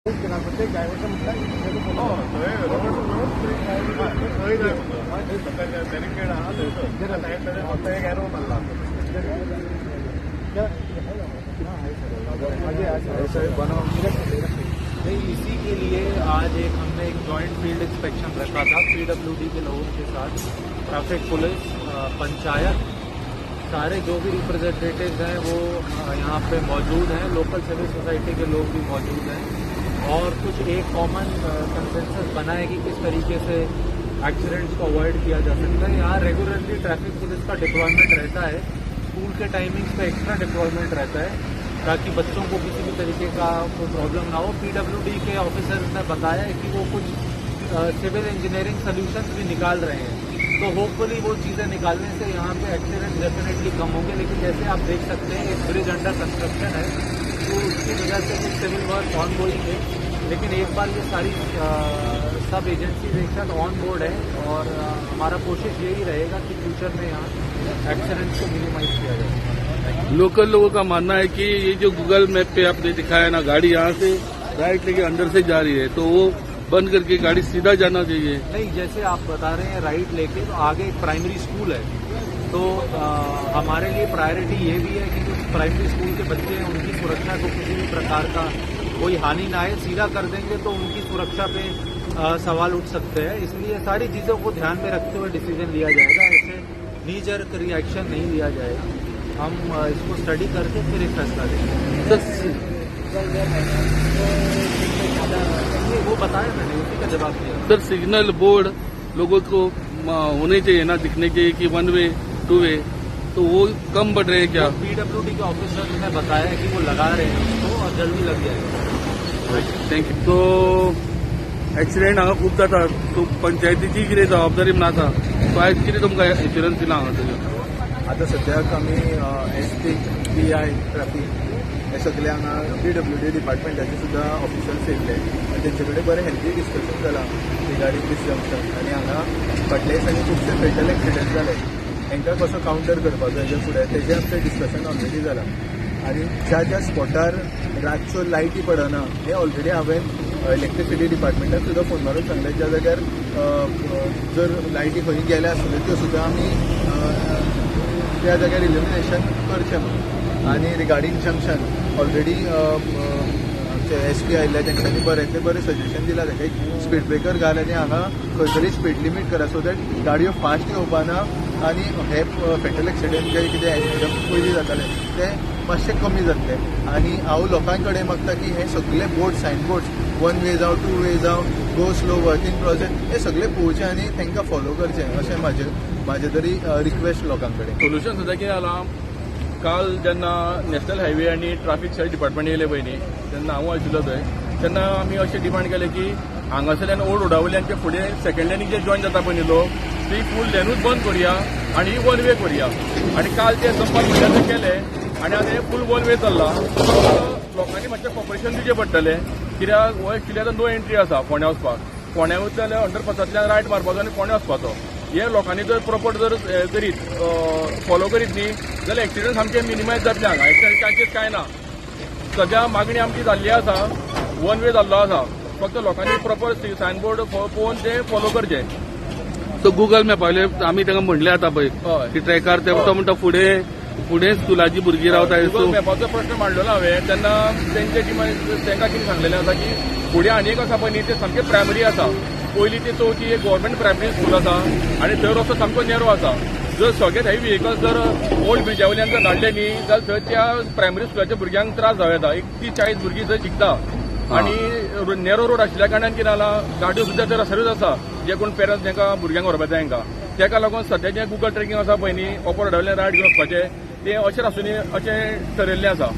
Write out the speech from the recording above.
Diversion म्हटल्यार barricade आहा थंयसर सायड फक्त एक एरो मारला. नहीं, इसी के लिए आज एक हमने एक जॉइंट फील्ड इंस्पेक्शन रखा था पीडब्ल्यूडी के लोगों के साथ, ट्रैफिक पुलिस, पंचायत, सारे जो भी रिप्रेजेंटेटिव्स हैं वो यहाँ पे मौजूद हैं, लोकल सिविल सोसाइटी के लोग भी मौजूद हैं और कुछ एक कॉमन कंसेंसस बना है कि किस तरीके से एक्सीडेंट्स को अवॉइड किया जा सकता है। यहाँ रेगुलरली ट्रैफिक पुलिस का डिप्लॉयमेंट रहता है, स्कूल के टाइमिंग्स पे एक्स्ट्रा डिप्लॉयमेंट रहता है ताकि बच्चों को किसी भी तरीके का कोई प्रॉब्लम ना हो। पीडब्ल्यूडी के ऑफिसर्स ने बताया है कि वो कुछ सिविल इंजीनियरिंग सोल्यूशंस भी निकाल रहे हैं, तो होपफुली वो चीज़ें निकालने से यहाँ पे एक्सीडेंट डेफिनेटली कम होंगे। लेकिन जैसे आप देख सकते हैं, एक ब्रिज अंडर कंस्ट्रक्शन है, तो उसकी वजह से कुछ सिविल वर्क ऑन गोइंग है। लेकिन एक बार ये सारी सब एजेंसीज एक साथ ऑन बोर्ड है और हमारा कोशिश यही रहेगा कि फ्यूचर में यहाँ एक्सीडेंट्स को मिनिमाइज किया जाए। लोकल लोगों का मानना है कि ये जो गूगल मैप पे आपने दिखाया ना, गाड़ी यहाँ से राइट लेके अंदर से जा रही है, तो वो बंद करके गाड़ी सीधा जाना चाहिए। नहीं, जैसे आप बता रहे हैं राइट लेके, तो आगे एक प्राइमरी स्कूल है, तो हमारे लिए प्रायोरिटी ये भी है कि जो प्राइमरी स्कूल के बच्चे हैं उनकी सुरक्षा को किसी भी प्रकार का कोई हानि ना आए। सीधा कर देंगे तो उनकी सुरक्षा पे सवाल उठ सकते हैं, इसलिए सारी चीज़ों को ध्यान में रखते हुए डिसीजन लिया जाएगा। ऐसे नी जर्क रिएक्शन नहीं लिया जाएगा। हम इसको स्टडी करके फिर एक फैसला लेंगे। सर, ये वो बताया मैंने, उसी का जवाब दिया। सर, सिग्नल बोर्ड लोगों को होने चाहिए ना, दिखने चाहिए कि वन वे, टू वे, तो वो कम बढ़ रहे हैं क्या? पीडब्ल्यूडी के ऑफिसर ने बताया कि वो लगा रहे हैं उसको और जल्दी लग जाएगा। Thank you. तो एक्सिडेंट हांगा खूब जाता, सो पंचायतीची कितें जबाबदारी म्हण आसा, सो आयज कितें तुमकां एश्युरन्स दिला हांगा सगळें? आतां सद्याक आमी S P, P I traffic हे सगळे हांगा पीडब्ल्यूडी डिपार्टमेंटाचे सुद्दां ऑफिसर्स येयल्ले आनी तेंचे कडेन बरें हेल्दी डिस्कशन जालां रिगार्डींग दीस जंक्शन. आनी हांगा फाटल्या दिसांनी खुबशे फेटल एक्सिडंट जाले, हांकां कसो कावंटर करपाचो हेजे फुडें तेजें आमचें डिस्कशन ऑलरेडी जालां. आनी ज्या ज्या स्पॉटार रातच्यो लायटी पडना हे ऑलरेडी हांवें इलेक्ट्रिसिटी डिपार्टमेंटाक सुद्दां फोन मारून सांगलें, ज्या जाग्यार जर लायटी खंय गेल्या आसतल्यो त्यो सुद्दां आमी त्या जाग्यार इल्युमिनेशन करचें म्हणून. आनी रिगार्डींग जंक्शन ऑलरेडी आमचे एस पी आयिल्ले, तेंच्यांनी बऱ्यांतलें बरें सजेशन दिलां ताका, एक स्पीड ब्रेकर घाल आनी हांगा खंय तरी स्पीड लिमीट करा, सो that गाडयो फास्ट येवपा ना आनी हे फेटल एक्सिडंट जे कितें पयलीं जाताले ते मातशे कमी जातले. आनी हांव लोकां कडेन मागता की हे सगळे board, sign boards, one way जावं, टू वे जावं, go slow, work in progress, हे सगळे पळोवचे आनी तांकां फॉलो करचे अशें म्हाजें तरी रिक्वेस्ट लोकां कडेन. सोल्युशन सद्या कितें जालां, काल जेन्ना नॅशनल हायवे आनी ट्राफीक सेल डिपार्टमेंट येयले पळय न्ही, तेन्ना हांव आशिल्लो थंय, तेन्ना आमी अशें डिमांड केलें की हांगासरल्यान ओल्ड रोडा वयल्यान ते फुडें सेकंड लेनीक जे जॉयन जाता पळय न्ही लोक, ती फूल लेनूच बंद करुया आनी वन वे करुया. आनी काल ते दनपार म्हणल्यार ते केले आनी आतां हें फूल वन वे चल्लां. लोकांनी मातशें कॉपरेशन दिवचें पडटलें, कित्याक हो एक्चुली आतां नो एंट्री आसा फोंड्या वचपाक. फोंड्या वयता जाल्यार अंडरपासांतल्यान रायट मारपाचो आनी फोंड्या वचपाचो. हे लोकांनी जर प्रॉपर जर हे करीत, फॉलो करीत न्ही जाल्यार एक्सिडंट सामके मिनिमायज जातले. हांगा एक्सिडंट चान्सीस कांय ना. सद्या मागणी आमची जाल्ली आसा, वन वे जाल्लो आसा, फक्त लोकांनी प्रॉपर सायन बोर्ड पळोवन ते फॉलो करचे. सो गुगल मॅपावयले आमी तांकां म्हणलें आतां पळय की ट्रॅकार ते तो म्हणटा फुडें फुडें स्कुलाची भुरगीं रावता. गुगल सो मॅपाचो प्रश्न मांडलो ना हांवें तेन्ना, तेंचे टिमान तांकां कितें सांगलेलें आसा की फुडें आनी एक आसा पळय न्ही, ते सामकें प्रायमरी आसा. पयलीं ती चवथी एक गव्हर्मेंट प्रायमरी स्कूल आसा आनी थंय रस्तो सामको नेरो आसा. जर सगळे हेवी व्हेकल्स जर ओल्ड ब्रिजा वयल्यान जर धाडले न्ही जाल्यार थंय त्या प्रायमरी स्कुलाच्या भुरग्यांक त्रास जावं येता. एक 30-40 भुरगीं थंय शिकता आनी नेरो रोड आशिल्ल्या कारणान कितें जालां, गाडयो सुद्दां थंय रस्त्यारूच आसा. जे कोण पेरंट्स तांकां भुरग्यांक व्हरपाक जाय तांकां, ताका लागून सद्या जें गुगल ट्रेकिंग आसा पळय न्ही, ओपर रोडा वयल्यान रायट घेवन वचपाचें, तें अशें आसून अशें ठरयल्लें आसा.